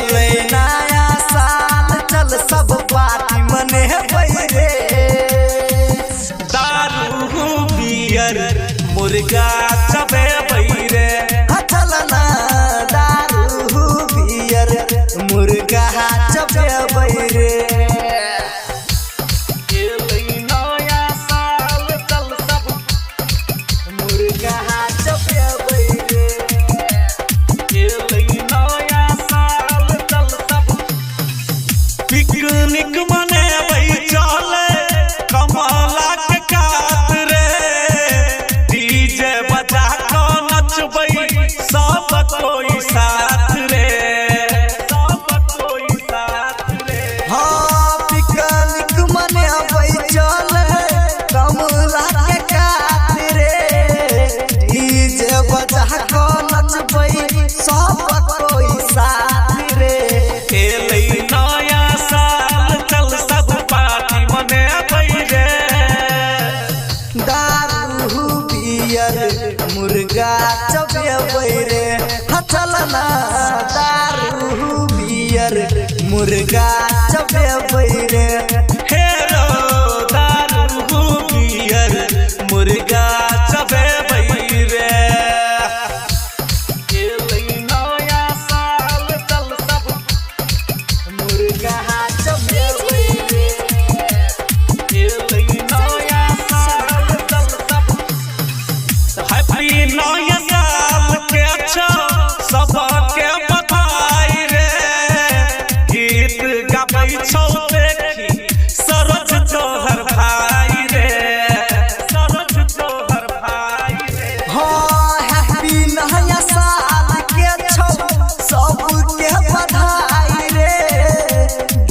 एलै नया साल चल सब पार्टी मनेबै रे। दारू बियर मुर्गा चबेबै रे। चल ना दारू बियर मुर्गा चबेबै रे। एलै नया साल चल सब मुर्गा चबेबै रे। एलै नया साल चल सब पिकनिक मनेबै चले कमला के कात रे। डीजे बजा के नचबै सब कोई साथ रे। सब कोई साथ रे। हाँ पिकनिक मनेबै चले कमला के कात रे। डीजे बजा के नचबै सब कोई साथ रे। एलै नया साल चल सब पार्टी मनेबै रे। दारू बियर मुर्गा चबेबै रे। चल ना दारू बियर मुर्गा चबेबै रे। हे रो दारू बियर मुर्गा चबेबै रे। एलै नया साल चल सब मुर्गा चबेबै रे। एलै नया साल चल सब हैप्पी नया साल के छौ सबके बधाई रे। गीत गाबै छौ देखी सरोज तोहर भाई रे। सरोज तोहर भाई रे। हाँ हैप्पी नया साल के छौ सबके बधाई रे।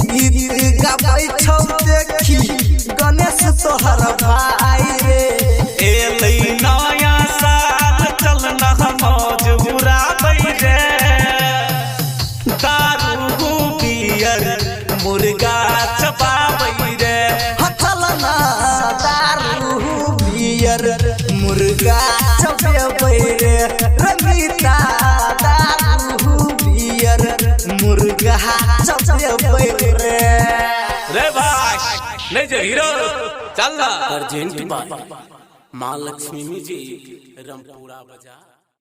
गीत गाबै छौ देखी गणेश तोहर भाई रे। एलै नया साल चल ना मौज उड़ाबै रे। दारू बियर मुर्गा चबाबै रे। चल ना दारू बियर मुर्गा चबेबै रे। रंगीता दारू बियर मुर्गा चबेबै रे। रे भाई नहीं जो हीरो चल ना। अर्जेंट बाय माँ लक्ष्मी म्यूजिक, रमपुरा बाजार।